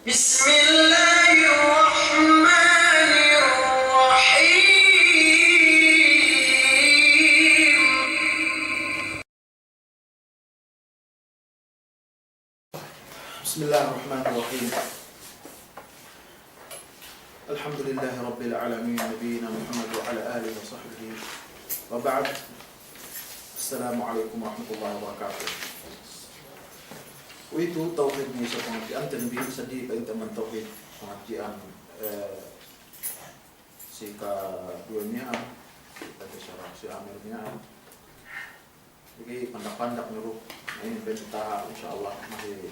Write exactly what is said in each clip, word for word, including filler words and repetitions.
بسم الله الرحمن الرحيم. بسم الله الرحمن الرحيم. الحمد لله رب العالمين، نبينا محمد وعلى آله وصحبه وبعد. السلام عليكم ورحمة الله وبركاته. Kuwe'itu tawhid ne sa pangadji'anten bi, seddili pa'inte amban tawhid pangadji'an, eh, si kaduwe miya'an, si Amir miya'an. Pegge' pandak-pandak ne du. Na inin pa'inte taha', insya Allah, masi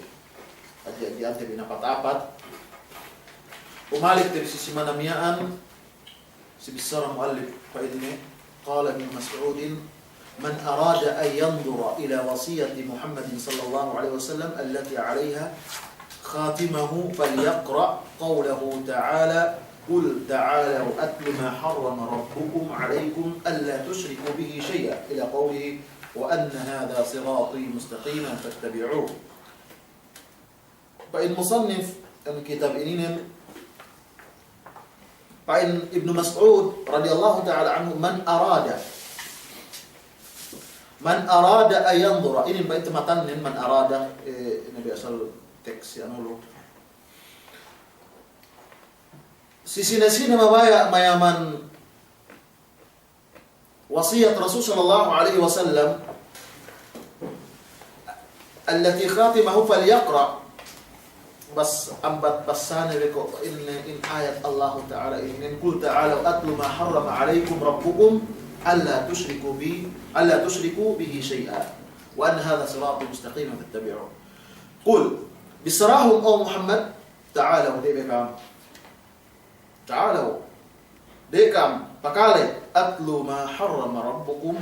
adji'an-adji'ante bi inapat-apat. Umalik te bi si simana miya'an, si bissara mu'allif pa'inne, قال ابن مسعود: من أراد أن ينظر إلى وصية محمد صلى الله عليه وسلم التي عليها خاتمه فليقرأ قوله تعالى: قل تعالوا أتل ما حرم ربكم عليكم ألا تشركوا به شيئا، إلى قوله: وأن هذا صراطي مستقيما فاتبعوه. Pa'in musannif anu kitab ininen, pa'in Ibnu Mas'ud radiyallahu ta'ala anhu, من أراد، من أراد أن ينظر, inin pa'inte matannen من أراد, eh, inin bi asal teks anu lu. Si sine-sine mabaya' mayaman wasiyat Rasul sallallahu alaihi wasallam, التي خاتمه فليقرأ. Bas ambat bassane bi ko' in, in ayat Allahu Ta'ala inin, قل تعالوا أتل ما حرم عليكم ربكم ألا تشركوا بي، ألا تشركوا به شيئا وأن هذا صراطي مستقيما فاتبعوه. قل, bissarahun, o Muhammad, تعالوا, de' be kam Ta'alaw, de' kam pakale, أتل ما حرم ربكم,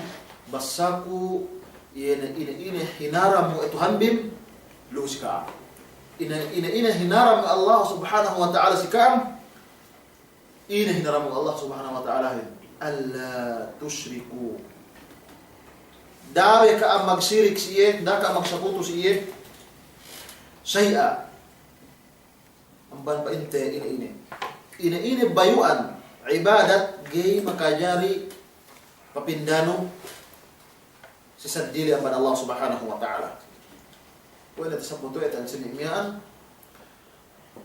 bassaku iye ne ine-ine hinaram we' Tuhanbin lu'u si ka'am. Ine, ine-ine hinaram we' Allah Subhanahu wa Ta'ala si ka'am, ine hinaram we' Allah Subhanahu wa Ta'alahin. ألا تشركوا. Da'a be ka'am magsirik si iye, da'a ka'am magsakutu si iye. شيئا. Amban pa'inte ine-ine. Ine-ine bayu'an ibadat ga'i makajari papindanu si seddili amban Allah Subhanahu wa Ta'ala. Kuwe' ne tasabbut we' te ensini' miya'an,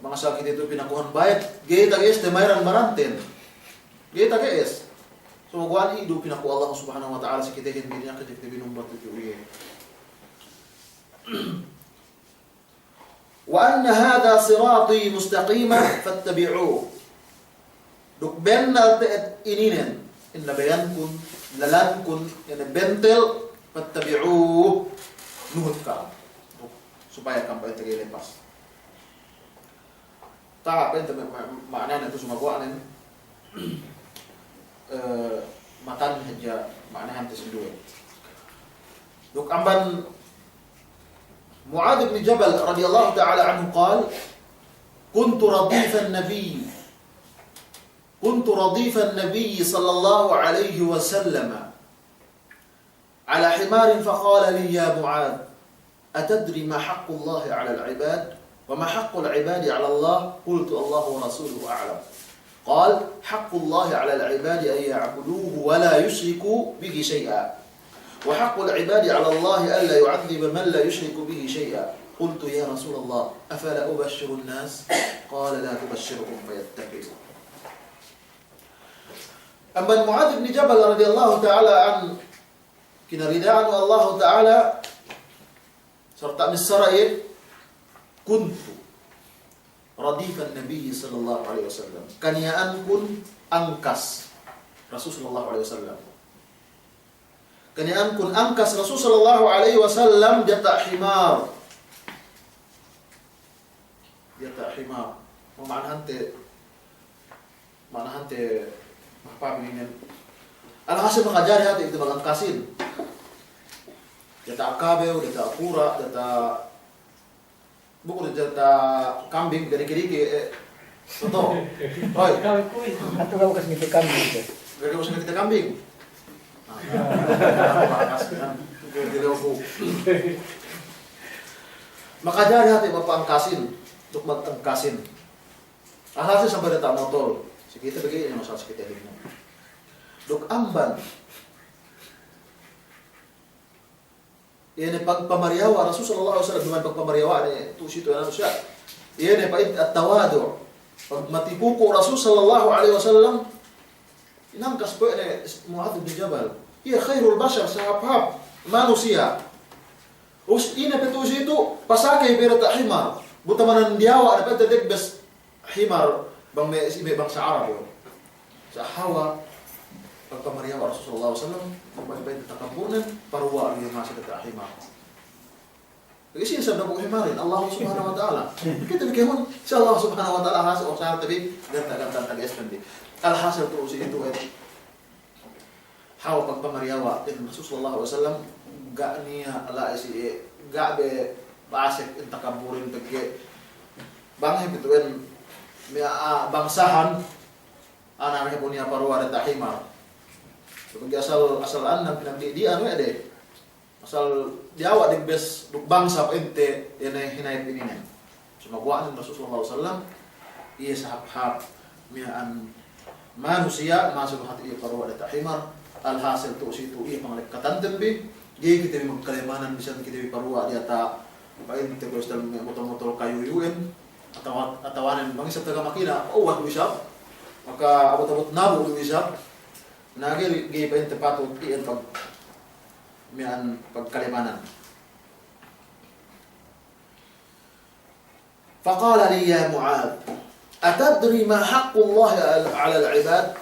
mangasa kite tu pinakuhan bayad, ga'i tage'es te mayran baranten. Ga'i tage'es. Sumaguwa' iye du pinaku Allah Subhanahu wa Ta'ala si kitehin bi, niya' kite binumbat tudju iye. وأن هذا صراطي مستقيما فاتبعوه. Duk bennal te'ed ininen, in labeyankun, lalankun, ine bentel, فاتبعوه, nuhut ka'am. Supaya ka'am pa'inte ga'i lepas. Taha' pa'inte ma-, ma-, ma'anane tu sumaguwa'nen, eh, matan hadja ma'anahante sinduwe. Duk amban Mu'adz bin Jabal radiyallahu ta'ala anhu قال: كنت رديف النبي، كنت رديف النبي صلى الله عليه وسلم على حمار فقال لي: يا معاذ، أتدري ما حق الله على العباد؟ وما حق العباد على الله؟ قلت: الله ورسوله أعلم. قال: حق الله على العباد أن يعبدوه ولا يشركوا به شيئا، وحق العباد على الله ألا يعذب من لا يشرك به شيئا. قلت: يا رسول الله، أفلا أبشر الناس؟ قال: لا تبشرهم فيتكلوا. Amban Mu'adz bin Jabal radiyallahu ta'ala anhu, kinarida'an we' Allahu Ta'ala, sarta' missara iye, كنت رديف النبي صلى الله عليه وسلم. Kaniya'ankun angkas Rasul sallallahu alaihi wasallam. Kaniya'ankun angkas Rasul sallallahu alaihi wasallam diyata' himar. Diyata' himar. Ma'anahante, ma'anahante, apa bi inin? Alhasil makajari hati' kite magangkasin. Diyata' kabew, diyata' kura', diyata', bukun diyata' kambing, diyata' diki-diki, eh, toto. Oi. Atu ga' bakas ngite kambing itu. Ga' bakas ngite kambing. Makajari hati' mapa'angkasin. duk magtangkasin. Alhasil sampay diyata' motol. Si kite pegge' inin masalah si kite inin. Duk amban iye ne pagpamariyawa' Rasul sallallahu alaihi wasallam, duma'in pagpamariyawa' ne tu'u situ anu siya. Iye ne pa'inte at-tawadu'. Pagmatikuku' Rasul sallallahu alaihi wasallam, inangkas kuwe' ne Mu'adz bin Jabal. Iye khairul bashar, sahāp-hāp manusiya'. Us ine pe tu'u situ, pasakey pe diyata' himar. Bu tamanan diyawa' ne pa'inte dagbes himar bang me' si me' bangsa Arab iyu. Sa' hawal pagpamariyawa' Rasul sallallahu alaihi wasallam, bang pa'inte takabburnen, paruwa' iye masi diyata' himar. Pegge' sine sabab himarin, Allah Subhanahu wa Ta'ala. Kite bi kēmon, si Allah Subhanahu wa Ta'ala hasab, o sahal tabi, ganta'-ganta' tabi espendi. Alhasil tu'u si itu, eh, hawal pagpamariyawa' in Rasul sallallahu alaihi wasallam, ga' niya' la'i si, eh, ga' be pasek in takabburin pegge' bang he pitu in me' a'a bangsahan, ana' he bu niya' paruwa' diyata' himar. So pegge' asal, asal annang pinagdi'di'an we' de. Asal diyawa' dagbes duk bangsa pa'inte, iye ne hinayep ininen. Sumaguwa' inin Rasul sallallahu alaihi wasallam, iye sahāp-hāp miya'an manusiya', masi du hati' iye paruwa' diyata' himar, alhasil tu'u situ iye pangalekkatanten bi, ga'i kite bi magkalemanan bisan kite bi paruwa' diyata' pa'inte kuwe' istal me' motol-motol kayu iyu'en, atawa, atawanen bang isab taga makina, uwat du isab, maka abut-abut nabu' du isab, na ga'i, ga'i pa'inte patut iyan pag miya'an pagkalemanan. Faqala li ya Mu'adz, atadri ma haqqullahi 'alal, 'alal 'ibad?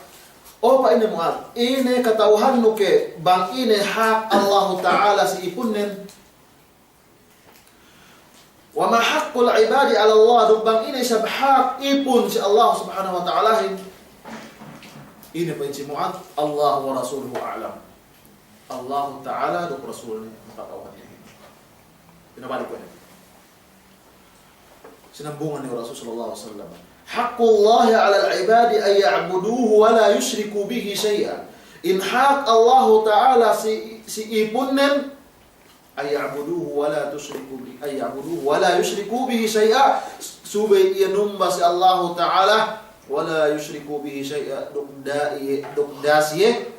O pa'inne Mu'adz, ine kata'uhannu ke bang ine hak Allahu Ta'ala si ipunnen? Wa ma haqqul 'ibadi 'alallah, duk bang ine isab hak ipun si Allah Subhanahu wa Ta'alahin? Ine pa'in si Mu'adz, Allahu wa rasuluhu a'lam. Allahu Ta'ala duk Rasulne makata'uhan iyehin. Pinabalik we' ne. Sinambungan ne Rasul sallallahu alaihi wasallam. Haqqullahi 'alal 'ibadi an ya'buduhu wa la yushriku bihi shay'a. In hak Allahu Ta'ala si, si ipunnen, an ya'buduhu wa la tushriku bi-, an ya'buduhu wa la yushriku bihi shay'a, subey iye numba si Allahu Ta'ala, wa la yushriku bihi shay'a, duk da'a iye, duk da'a siye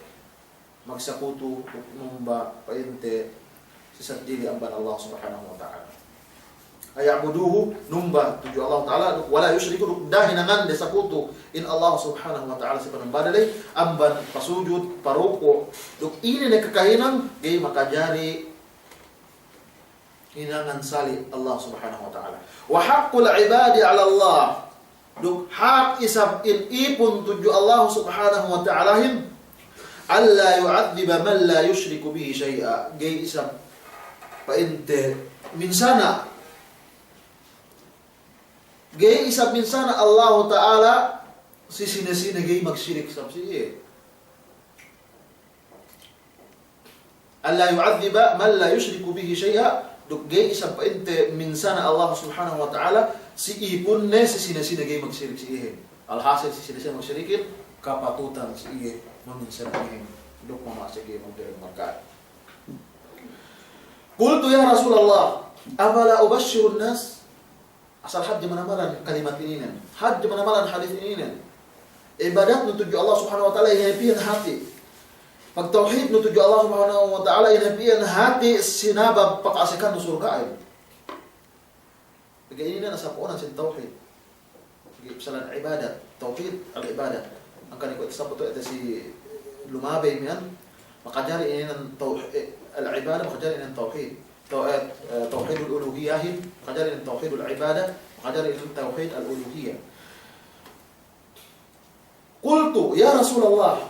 magsakutu, duk numba pa'inte si seddili amban Allah Subhanahu wa Ta'ala. An ya'buduhu, numba tudju Allah Ta'ala, duk wa la yushriku, duk da'a hinangande sakutu in Allah Subhanahu wa Ta'ala si panumbade ley, amban pasujud, paruku', duk ine ne kakahinang, ga'i makajari hinangan sali' Allah Subhanahu wa Ta'ala. Wa haqqul 'ibadi 'alallah, duk hak isab in ipun tudju Allah Subhanahu wa Ta'alahin, alla yu'adhdhiba man la yushriku bihi shay'a, ga'i isab pa'inte minsana', ga'i isab minsana' Allahu Ta'ala si sine-sine ga'i magsirik isab si iye. Alla yu'adhdhiba man la yushriku bihi shay'a, duk ga'i isab pa'inte minsana' Allah Subhanahu wa Ta'ala si ipunne si sine-sine ga'i magsirik si iyehin. Alhasil si sine-sine magsirikin, kapatutan si iye maminsana' iyehin duk mama'asek iye magdalem magka'at. Qultu ya Rasulallah, afala ubashshirun nas? Asal hadje manamalan kalimat ininen, hadje manamalan hadis ininen. Ibadatnu tudju Allah Subhanahu wa Ta'ala iye ne piyen hati. Pagtawhidnu tudju Allah Subhanahu wa Ta'ala iye ne piyen hati, sinabab paka'asekannu surga'in. Pegge' ininen asal po'onan sin tawhid. Pegge' pasalan ibadat, tawhid al-ibadat. Angkan ikuwe' tasabut we' te si lumabey miyan, makajari ininen tawh-, eh, al-ibadat, makajari ininen tawhid. Taw-, eh, eh, tawhidul uluhiyahin, makajari inin tawhidul ibadah, makajari inin tawhid al-uluhiyah. Qultu, ya Rasulallah,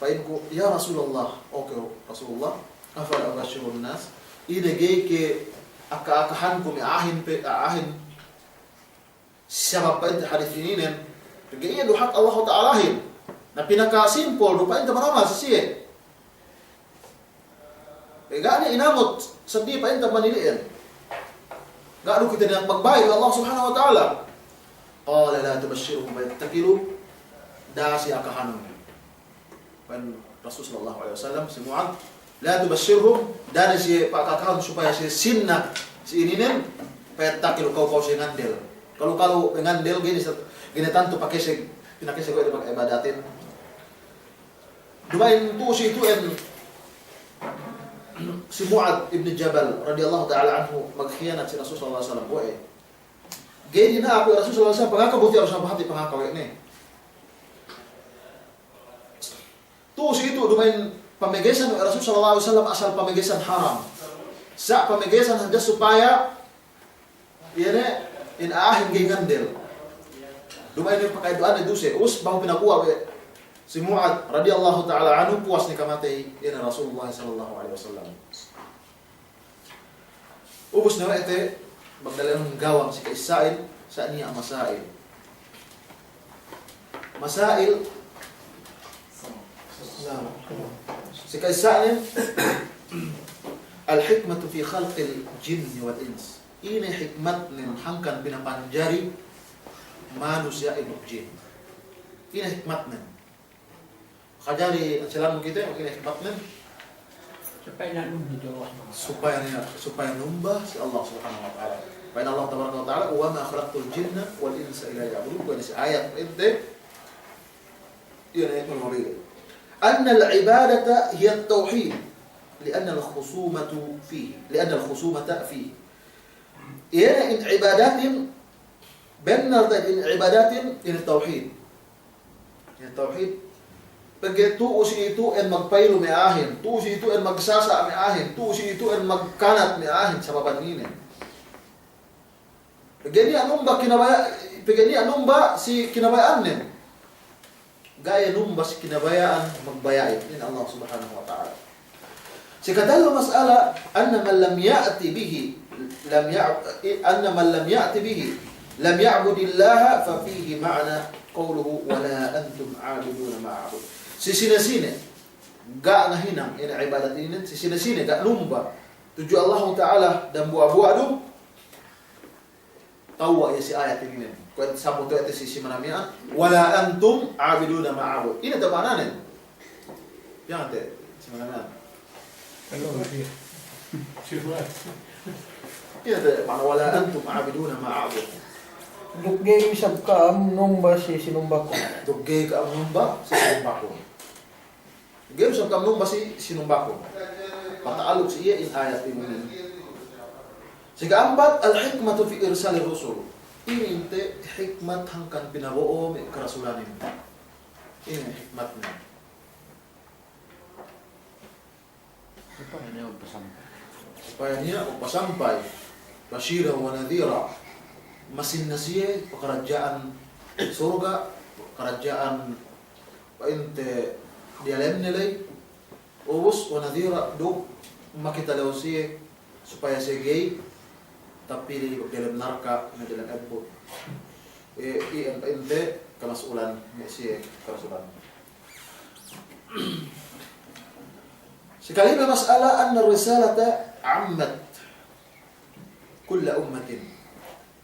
pa'inku, ya Rasulallah, oke, Rasulullah, afala ubashshirun nas, ine ga'i ke aka-akahanku me' a'ahin pe, a'ahin, sabab pa'inte hadis ininen, pegge' iye du hak Allahu Ta'alahin. Na pinaka simple du pa'inte manamal si siye. Pegge' ga' ne inamut seddili pa'inte manili'in. Ga' du kite ne magbaya' Allah Subhanahu wa Ta'ala. Qala la tubashshirhum fayattakilu. Da'a siye akahanun. Pa'in Rasul sallallahu alaihi wasallam si Mu'adz, la tubashshirhum, da'a ne siye pa'akakahun supaya siye sinna si ininen, fayattakilu, kaw-kaw siye ngandel. Kalu-kalu ngandel ga'i ne sa-, ga'i ne tantu pakeseg, pinakeseg we' de pagibadatin. Duma'in tu'u si itu'en si Mu'adh ibn Jabal radiyallahu ta'ala anhu maghiyanat si Rasul sallallahu alaihi wasallam we'. Ga'i dina'ak we' Rasul sallallahu alaihi wasallam pangaka, buti harus hāti pangaka we' ne. Tu'u si itu duma'in pamegesan we' Rasul sallallahu alaihi wasallam asal pamegesan haram. Sa' pamegesan hadja supaya iye ne, in a'ahin ga'i ngandel. Duma'in paka'eddo'anne duse, ubus bang pinaguwa' we' si Mu'adh radiyallahu ta'ala anhu, puwas ne kamatey iye ne Rasulullah sallallahu alaihi wasallam. Ubus ne we' te, magdalil gawang si ka'issa'in, sa' niya' masail. Masail, si ka'issa'in, al-hikmatu fi khalqil jinni wal ins. Ine hikmatnen hangkan pinapanjari manusiya'in duk jin. Ine hikmatnen. Kajari, silamu kite, ine hikmatnen. Supaya nanumba si Allah. Supaya niya', supaya numba si Allah Subhanahu wa Ta'ala. Pa'in Allah Tabaraka wa Ta'ala, "Wa ma khalaqtul jinna wal insa illa liya'budun." Kuwe' ne si ayat ente, iye ne, iye ne. Annal ibadata hiya tauhid, li'annal khusumatu fihi, li'annal khusumata fihi. Iye ne in ibadatin, bennal te in ibadatin, in tauhid. Iye tauhid. Pegge' tu'u si itu'en magpailu me' a'ahin, tu'u si itu'en magsasa' me' a'ahin, tu'u si itu'en magkanat me' a'ahin, sababan ine. Pegge' niya' numba kinabaya-, pegge' niya' numba si kinabaya'annen. Ga'i numba si kinabaya'an magbaya'in, in Allah Subhanahu wa Ta'ala. Si katellu mas'ala, anna man lam ya'ti bihi, lam ya-, anna man lam ya'ti bihi, lam ya'budillaha, fa fihi ma'na qawluhu, "Wa la antum 'abiduna ma a'bud." Si sine-sine ga' ngahinang ine ibadat inin, si sine-sine ga' numba tudju Allahu Ta'ala dambuwa'-buwa' du, tewwa' iye si ayat inin. Kuwe' sabut we' te si, si manamal miya'an, "Wa la antum 'abiduna ma a'bud." Ine te ma'ananen? Piyangate si manamal miya'an. Ine te ma'ana, "Wa la antum 'abiduna ma a'bud"? Duk ga'i isab ka'am numba si sinumbaku. Duk ga'i ka'am numba si sinumbaku. Ga'i isab ka'am numba si sinumbakun. Pata'alluk si iye in ayat inin. Si ka'ampat, al-hikmatu fi irsalir rusul. Inin te hikmat hangkan pinabo'o me' karasulanin. Inin hikmatnen. Supaya niya' magpasampay. Supaya niya' magpasampay. Bashiran wa nadhira. Masinna siye pakaradja'an surga', pakaradja'an pa'inte diyalemne ley, ubus wa nadhira duk makitalew siye supaya siye ga'i tapili diyalem narka', me' diyalem ebbut. E, iyan pa'inte kamas'ulan me' siye karasulan. Si kalime mas'ala anna risalata ammat kulla ummatin.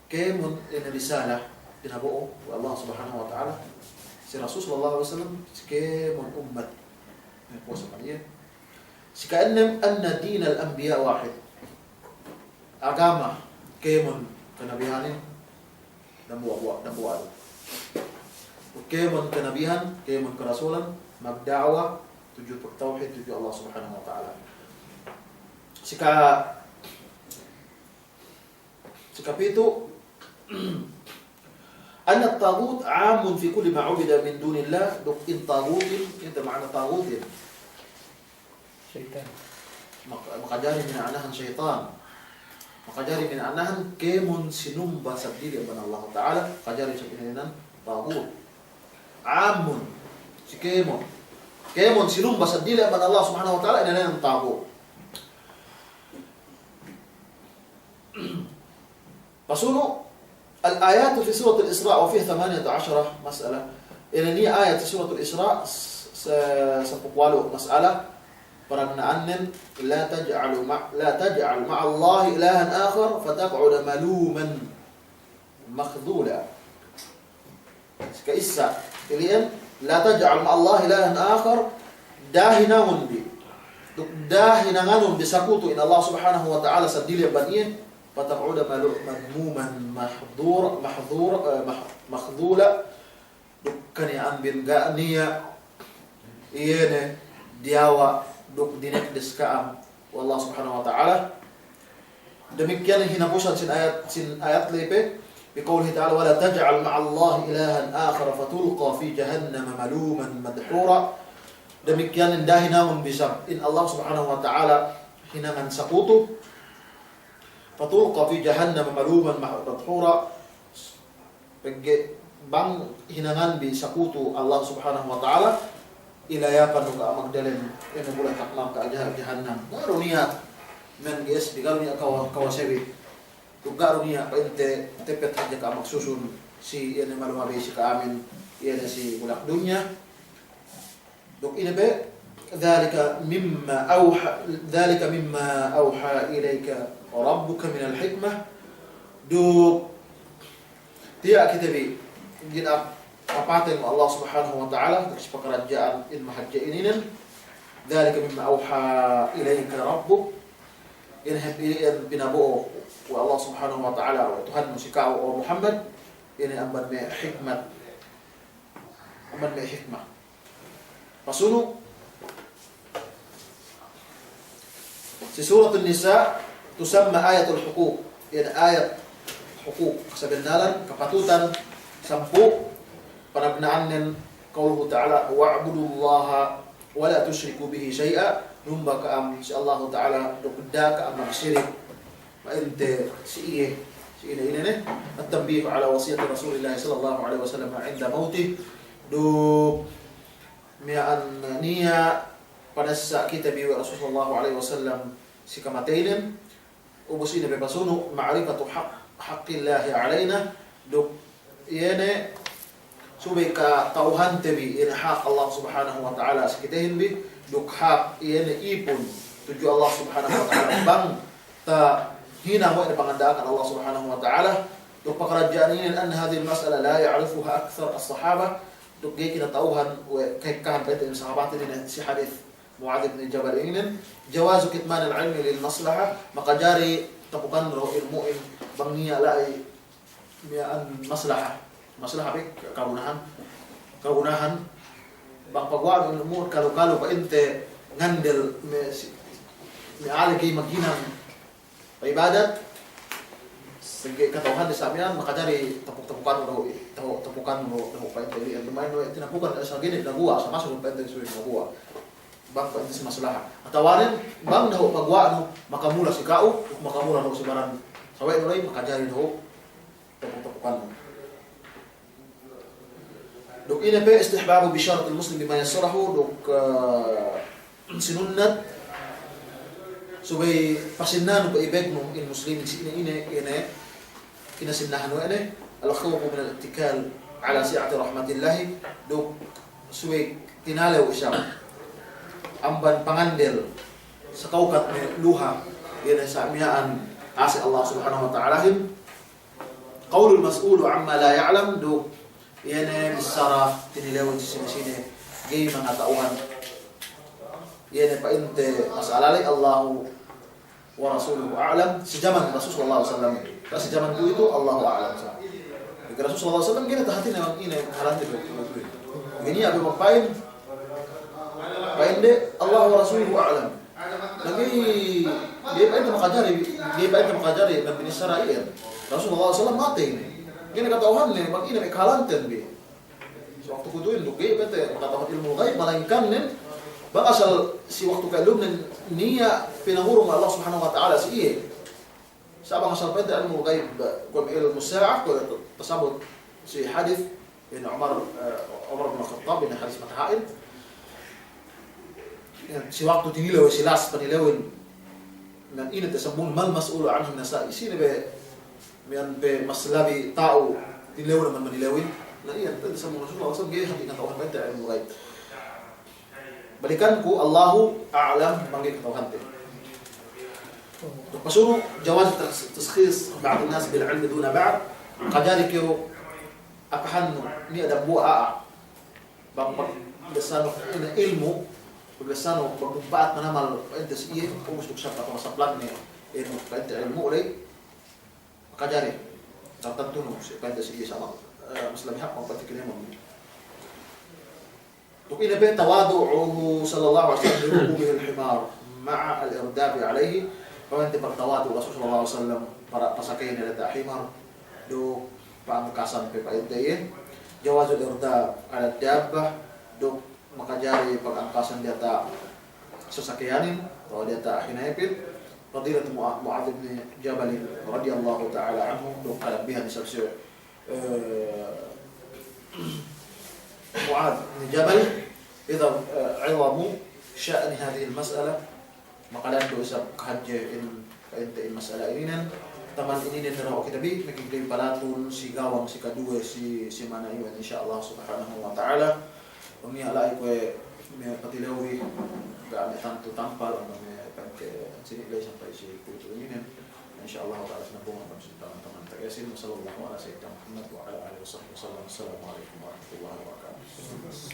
Kēmon inin risala pinabo'o we' Allah Subhanahu wa Ta'ala si Rasul sallallahu alaihi wasallam si kēmon ummat. Puwas amban iye. Si ka'ennem, anna dinal anbiya wahid. Agama kēmon kanabihanin dambuwa'-buwa', dambuwa'. Kēmon kanabihan, kēmon karasulan magda'wa tudju pagtawhid tudju Allah Subhanahu wa Ta'ala. Si ka Sikapitu', anna at-taghut 'amun fi kulli ma 'ubida min dunillah, duk in taghutin, ine ma'ana taghutin? Saytan. Mak-, makajari mina'anahan saytan. Makajari mina'anahan kēmon sinumba seddili amban Allah Ta'ala, makajari isab inēnan taghut. 'Amun, si kēmon. Kēmon sinumba seddili amban Allah Subhanahu wa Ta'ala, inēnan taghut. Pasunu', al-ayatu fi suratil Isra' wa fiha thamaniyata 'ashara mas'ala. Inin ayat si suratil Isra', s-, s-, sampū' walu' mas'ala. Parana'annen, la taj'alu ma-, la taj'al ma'allahi ilahan akhar fataq'uda maluman makhdhula. Sika'issa, ili'en, la taj'al ma'allahi ilahan akhar, da'a hinangun bi. Duk da'a hinanganun bi sakutu in Allah Subhanahu wa Ta'ala seddili amban iye, فتقعد ملو-، مذموما محضور-، محضور-، eh, mah-, مخذولا. Duk kaniya'an bin ga' niya' iye ne diyawa' duk dinekdes ka'am we' Allah Subhanahu wa Ta'ala. Damikkiyan hinapusan sin ayat, sin ayat ley pe, بقوله تعالى: ولا تجعل مع الله إلها آخر فتلقى في جهنم ملوما مدحورا. Damikkiyan da'a hinangun bi isab in Allah Subhanahu wa Ta'ala hinangan sakutu, فتلقى في جهنم ملوما مدحورا. Pegge' bang hinangan bi sakutu Allah Subhanahu wa Ta'ala, ilayapan du ka'am magdalem ine, bulak takmam ka'a jah-, jahannam. Ga' du niya' miya'an, ges, di ga' du niya' kawa-, kawase bi. Duk ga' du niya' pa'inte tepet hadja ka'am magsusun si ine, malumabey si ka'amin ine, si bulak dunya. Duk ine pe, ذلك مما أوحى، ذلك مما أوحى إليك ربك من الحكمة. Duk tiya' kite bi ginap-, papaten we' Allah Subhanahu wa Ta'ala duk si pakaradja'an in mahadje ininen. ذلك مما أوحى إليك ربك. Ine hep-, ine pinabo'o we' Allah Subhanahu wa Ta'ala, we' Tuhannu si ka'u, o Muhammad, ine amban me' hikmat. Amban me' hikmat. Pasunu', si Suratun Nisa, تسمى آية الحقوق, iye ne ayat hukuk, kasabennalan, kapatutan, sampū', panagna'annen, قوله تعالى: واعبدوا الله ولا تشركوا به شيئا, numba ka'am si Allahu Ta'ala, duk da'a ka'am magsirik pa'inte si iye, si ine-ine ne, التنبيه على وصية رسول الله صلى الله عليه وسلم عند موته, duk miya'an niya' panessa' kite bi we' Rasul sallallahu alaihi wasallam si kamateynen, ubus ine pe pasunu', معرفة حق، حق الله علينا, duk iye ne subey kata'uhante bi ine hak Allah Subhanahu wa Ta'ala si kitehin bi, duk hak iye ne ipun tudju Allah Subhanahu wa Ta'ala bang tahinang we' ne panganda'akan Allah Subhanahu wa Ta'ala. Duk pakaradja'an inin, أن هذه المسألة لا يعرفها أكثر الصحابة, duk ga'i kinata'uhan we' ka'ekkahan pa'inte sahabatin inin si hadis Mu'adz bin Jabal inin, جواز كتمان العلم للمصلحة, makajari tapukan du ilmu'in bang niya' la'i miya'an maslaha. Maslaha pe kagunahan. Kagunahan. Bang paguwa'nu ilmu' kalu-kalu pa'inte ngandel me' si-, me' a'a ga'i maghinang pa'ibadat, pegge' kata'uhante sa' miya'an, makajari tapuk-, tapukannu dahu', tapu-, tapukannu dahu' pa'inte iyan, duma'in we' tinapukan sa' ga'i ne pinaguwa', sa' masuk pa'inte subey pinaguwa'. Bang pa'inte si maslaha. Atawanen, bang dahu' paguwa'nu, makamula si ka'u, makamula dahu' si baran sawe'nu la'i, makajari dahu' tapu-, tapukannu. Duk ine pe, استحباب بشارة المسلم بما يسره, duk, eh, sinunnat subey pasinnanu pe iye begnu in muslimin si ine-ine, ine kinasinnahan we' ne, الخوف من الاتكال على سعة رحمة الله, duk subey tinalew isab amban pangandel sakawkat me' luha, iye ne sa' miya'an ase' Allah Subhanahu wa Ta'alahin. قول المسؤول عما لا يعلم, duk iye ne bissara tinilewin si sine-sine ga'i mangata'uhan. Iye ne pa'inte mas'ala ley, الله ورسوله أعلم, si jaman Rasul sallallahu alaihi wasallam. Sa' si jaman kuwe'itu, الله أعلم. Sa' Rasul sallallahu alaihi wasallam ga'i ne tahatine bang ine halante du. Ga'i niya' pe magpa'in, pa'inde, الله ورسوله أعلم. Na ga'i, ga'i pa'inte makajari, ga'i pa'inte makajari nabi bissara iyan. Rasul sallallahu alaihi wasallam matey ne. Ga'i ne kata'uhanne bang ine me' kahalanten bi. Si waktu kuwe'itu duk ga'i pa'inte makata'uhan ilmu' gaib, malaingkan nen bang asal si waktu ka'ellumnen niya' pinangurung Allah Subhanahu wa Ta'ala si iye. Sa' bang asal pa'inte ilmu' gaib, kuwe' ilmu' sa'ah, kuwe' tasabut si hadis in Umar, eh, Umar bin Khattab, in hadis mataha'in. Si waktu tinilew si las panilewin, na ine tasabut, ما المسؤول عنه من السائل, sine be miya'an pe mas labi ta'u tinilewin amban manilewin. Na iyan pe tasabut Rasulullah sallallahu alaihi wasallam ga'i hati' kata'uhan pa'inte ilmu' gaib. Balikanku, الله أعلم, bang ga'i kata'uhante. Duk pasunu', جواز تخصيص بعض الناس بالعلم دون بعض. Makajari kew akahannu niya' dambuwa' a'a. Bang pag-, pagdessanu ine ilmu', pagdessanu bang mumpa'at manamal pa'inte si iye, ubus duk sab-, pag-, saplagnu ine pa'inte ilmu' ley. Kajari, tartantu nu, si pa'inte si isa, eh, mas labi hak bang pa'inte kine mun. Duk ine pe tawadu'uhu sallallahu alaihi wasallam bi rukubihil himar ma'al irdafi alaihi, pa'inte pagtawadu' Rasul sallallahu alaihi wasallam para pasakeyne diyata' himar, duk pa'angkasan pe pa'inte iye, jawazul irdaf ala dabbah, duk makajari pagangkasan diyata' sasakeyanin, atawa diyata' hinayepin, fadilat Mu'a-, Mu'adz bin Jabal radiyallahu ta'ala anhu, duk kalabbihan isab si, eh, Mu'adz bin Jabal, idza, eh, 'idhamu sya'ni hadhihil mas'alah, makalandu' isab kahadje in, pa'inte in mas'ala ininen, taman ininen ne dahu' kite bi, meke kite bi palatun si gawang si kaduwe si, si mana iwan, insya Allah subhanahu wa ta'ala. Bang niya' la'i kuwe' me' patilew bi, ga' me' tantu tampal, bang me' pa'inte sini' la'i sampay si kuwe'itu ininen. Insya Allah ta'ala sinabungan bang si taman-taman tagesin. Wa sallallahu ala sayyidina Muhammad wa ala alihi wa sahbihi wa sallam. Assalamu alaikum warahmatullahi wabarakatuh.